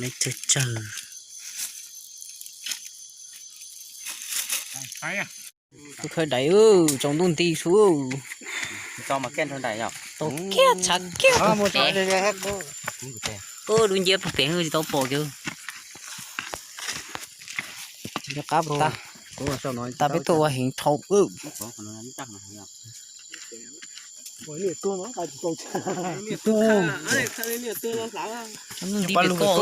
Tsawg tsawg. Tus khaws daim, tsaus ntuj nti su. Tau kiag tshav kiag pem. Lub nciab pem tsis tau pom kiag. Qab tas, tas peb tuaj ua heev dhau. Nti pem koj.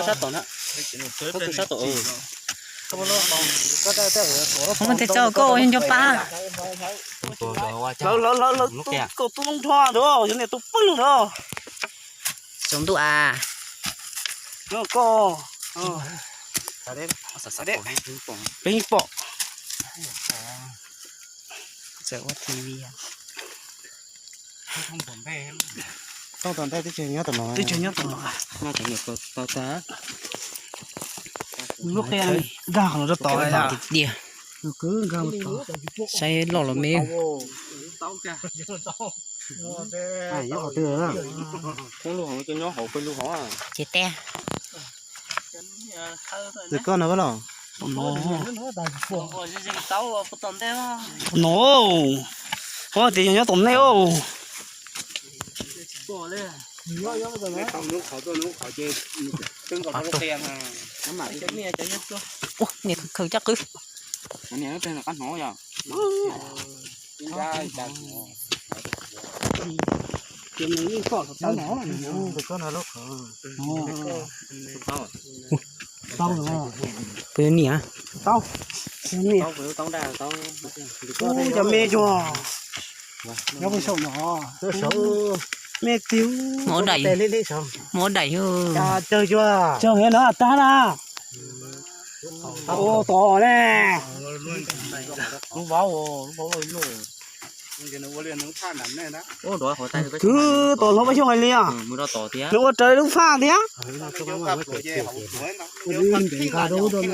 Sab tom, sab tom. Muaj tes txog koj nco pa. Lawv, lawv, lawv, lawv, koj tub loob nrho ntawd, yog niam tus pwg ntawd. Tsaus ntuj a. Koj, peb pom. Txawm ua T V. Tau tom ntej twb tsis nyob tom no, twb tsis nyob tom no. Lub qia nkag qhov no rau tod tiag. Saib loj los me. Ces teb. Tus koj no los? No, tias yog nyob tom ntej os. Niam khaws caj qwb. Puas yog niam? Cov me tsuag. Nyob puas saum no. Me tiag. Muab daim, muab daim. Cog no tag na. Ua tom ne. Kwv tom hlob Paj Xyooj hais li os. Nws ua raws lub phaj thiab.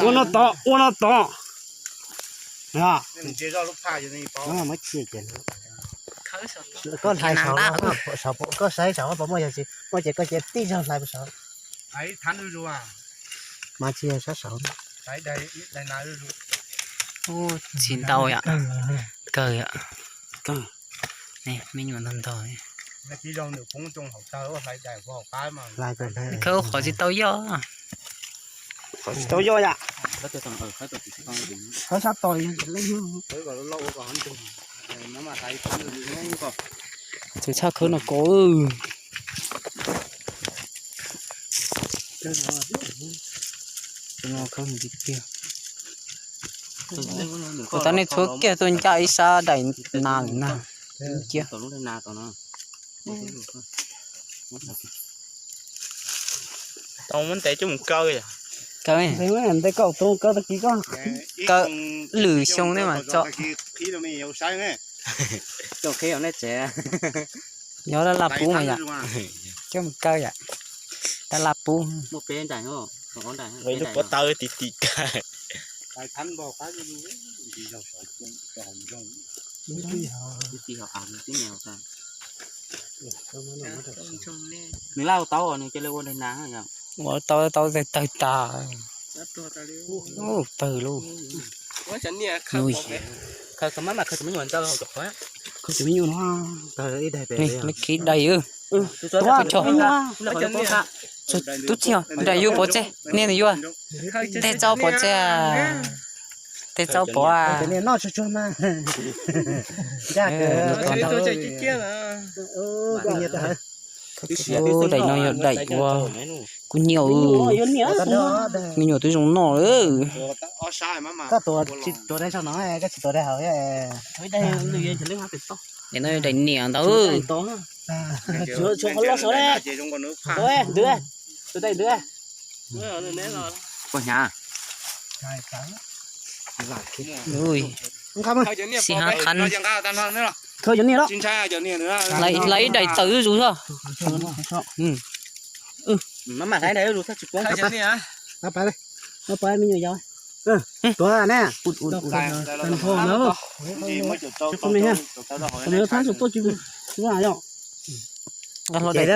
Ua no tod, ua no tod. Koj hlais saum, koj saib saum puas muaj, yog tsis muaj ces koj cia tib zaug hlais puas saud. Mas tsis yog sab saud. Tsis ntau yom. Kawg yom. Me nyuam ntog ntog. Khawb qhov tsis tau yoj. Qhov tsis tau yoj yom. Khawb sab tod. Txawm tshaj khawb no ko. Kuv tab nej tshuab kiag tuaj ncaj ib sab daim nas na. Cia. Tau muab ntes coj mus kaw. Kaw, ntes koj tus kaw tag kis koj. Kaw lwm xyoo nej mas tso. Yog laj laj pub mas yom. Coj mus kaw yom. Laj laj pub. Lub pob taw ti ti kaw. Nws laj ua tau, nws cia li ua daig nas yom. Ua tau tau tawg tag. Tawg lauj. Khaws tau mab mas khaws tau me nyuam ntawd. Khaws tau me nyuam no. Ib daig pem. Lawv khib daig. Tub txib daim yus pov tseg, niaj nws yuav. Tej txaus pov tseg. Tej txaus pov. Daim no yog daim ua kuv nyiam. Me nyuam twb zoo noj lawm. Daim no yog daim niam ntawd. Koj hnyav. Xi ha qhan. Hlais ib daim tawv zuj zus xwb. Tuav ne. Nqa hlo daim.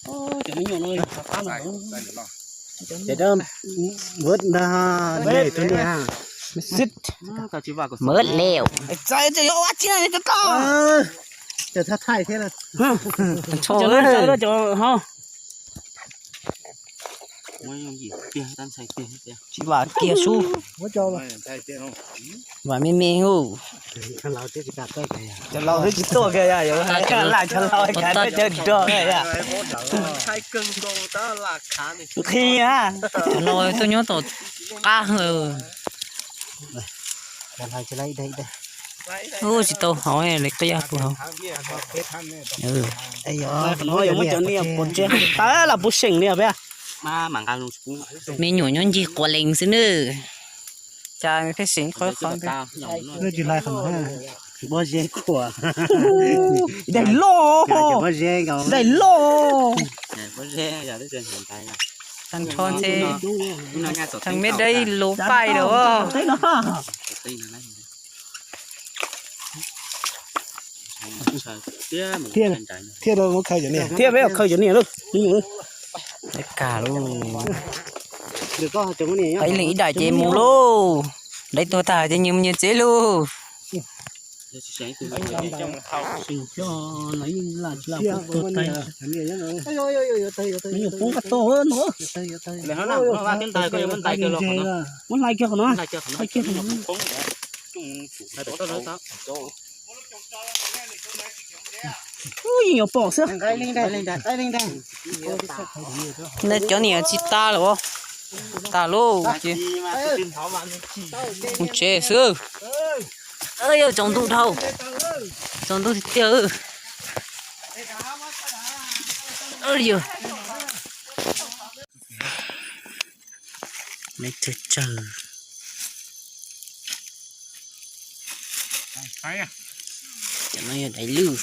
Cov me nyuam no, ces dab, muab ntag, tus niam, xib, muab leo. Ces thab thaij thiab, cov ho, tsis vam kiag sub, vam me me hu. Cov laus twb tsis tuaj kiag, cov laus, nqhis a, cov laus tuaj nyob tom qab. Ub, tsis tau hauv li, qia puag hauv. Muab cov niag pov tseg tawv los puv seem li peb. Me nyuam nyob ncig quav lees xwb nawb. Cas pheej seem qhov qhov, tsis lais qhov, pob zeb khuam, daim loj, daim loj. Tag nrho ntshe tag me dab lub paib lawm. Thiab peb khaws cov niag lauj, me nyuam. Kag lauj. Ib leeg ib daim ces mus lauj. Dai tuag tag ces nyias mus nyias tsev lauj. Me nyuam poob qab tog no. Muab hlais kiag qhov no, hlais kiag qhov no. Ub, yeej yuav pom xwb. Cov niam tsis tas lawm, tas lauj. Mus tsev xwb. Yog tsaus ntuj dhau, tsaus ntuj tiag tiag. Yog, me tsawg tsawg. Cov no yog daim lwj.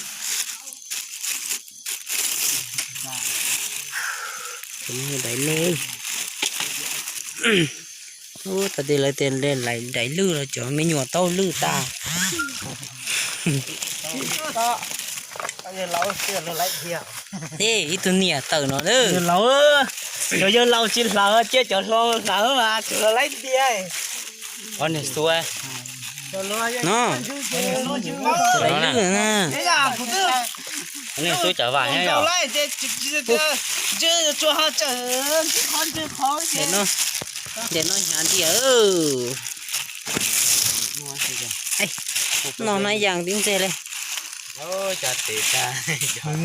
Cov no yog daim me. Ub, tau tias lawv tias daim lwj los cov me nyuam tau lwj tas. Ej, ib tug niam tawm no lawm. Cov yawg laus tsis hlawv, cia cov hluas hlawv mas tsuas laib tiag. Ob niag xub no, niag xub cov vam thiab yom. Ntses no hnyav ntiag. No na yam tib ntses li.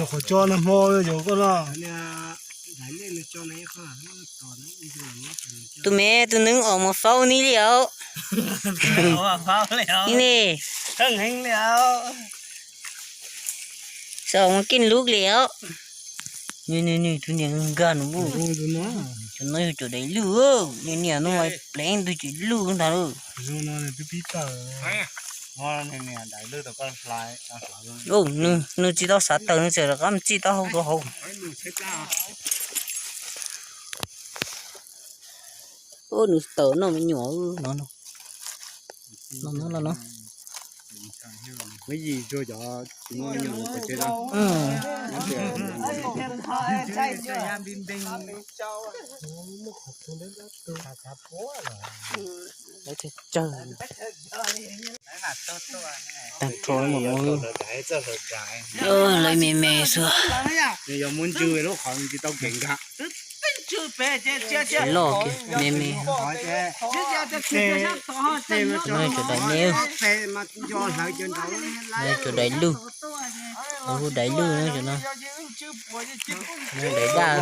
Qhov tso nag hmo yog koj no. Tus me tus neeb os mus faub ni li os. Ni, xav mus keej lub li os. Ni, ni, ni, tus niam nkag no. Cov no yog cov daim lwj, niam niam no pleev ntug ces lwj ntag lauj. Nws tsis tau xav tawm, nws txawm rov qab txij taub hau rau hauv. Ub, nws tawm noj me nyuam no, no, no, no. Tag nrho mus no, lawv me me xwb. Loj kiag me me. No cov daim me, no cov daim lwj, hu daim lwj no cov no. Daim daj,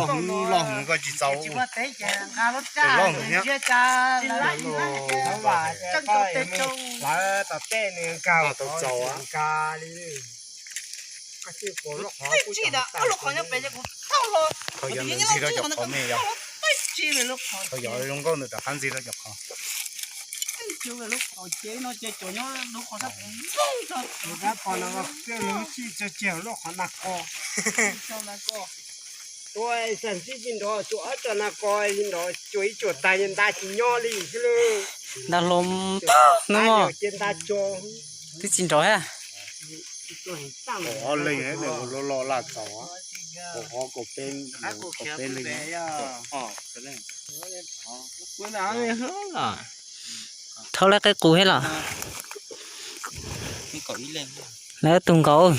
zoo nkauj ntawm rov qab ntxiv rau cov qhov. Tua xam tib tsis nrov, tsuas ob txoj nas kos nrov, tsuas ib tsuas tag nta tsis nyob li xwb lauj. Nta hlo, no cia nta tso. Twb tsis nrov thiab. Ob leeg los los laj txaus. Kaum ob, kaum peb, kaum peb leeg. Thawb lawv qeb qus thiab los? Lawv tug nkaus.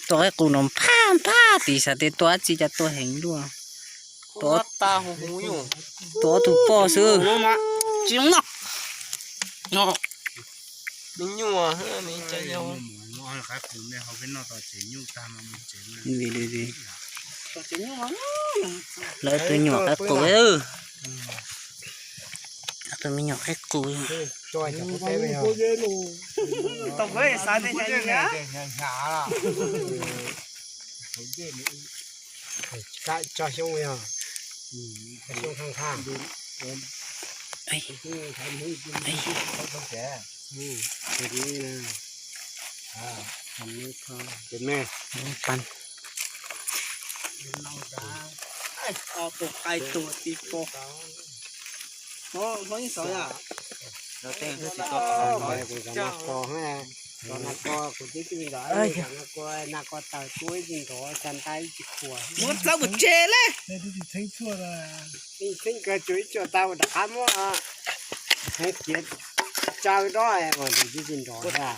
Tua qeb qus no nphaj nphaj tim, xav tias tua dab tsi cas tua heev luaj. Tua ob tug poj xwb. Lawv tus me nyuam qeb qus, tus me nyuam qeb qus. Tso xyoob yog. Xyoob khaj khaj. Tus qai tuag tib pob. Kuv cov nas ko, kuv twb tsis nrov, nas ko, nas ko taws tuaj ib tsis nrov, tsa ntab ib tsis khuam. Muab txawb mus tseg le. Txheeb kawg tsuas ib tsuas tau rov qab muab heev kiag tsaw dob mas tus twb tsis nrov thiab.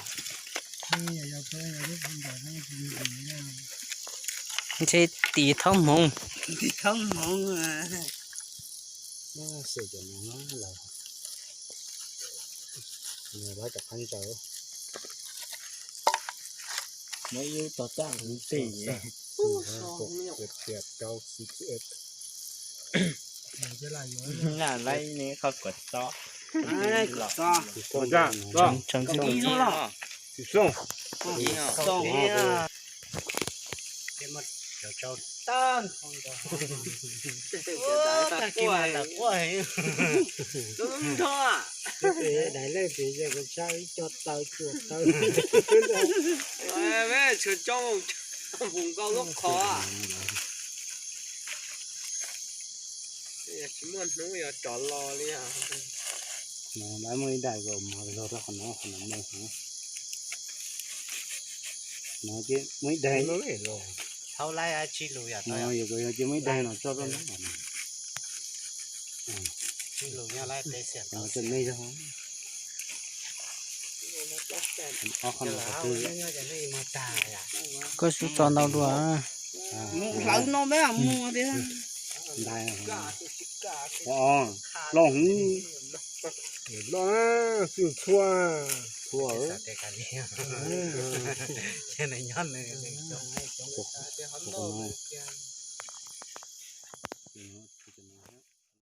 Ntshe tis thoob hmoov. Tis thoob hmoov. Xwm cov no lawm, lawv cov qab ntsaws. Muab ib lub tog caj kuv tim. Laib ne qhov kuam txob. Daim leej twg yog kuv tshaj ib co taw cuam taw. Tshuav coob, mus nkauj lub qhov. Tsis muaj hnub yuav rov los li. Lawv muaj ib daim kom mos los rau qhov no, qhov no muaj heev. No ces muaj ib daim. Thaub laib tsib lus yom. No yog ces muaj ib daim no tso rau no. Tsib lus nyob laib peb xiam tau. Tseem me zog. Ob qho no qhov twg? Koj xub tso ntau dua. Mus hlawv no me mus tiag. Ntais, o, loj hwv. Loj, xwb txhua. Txhua.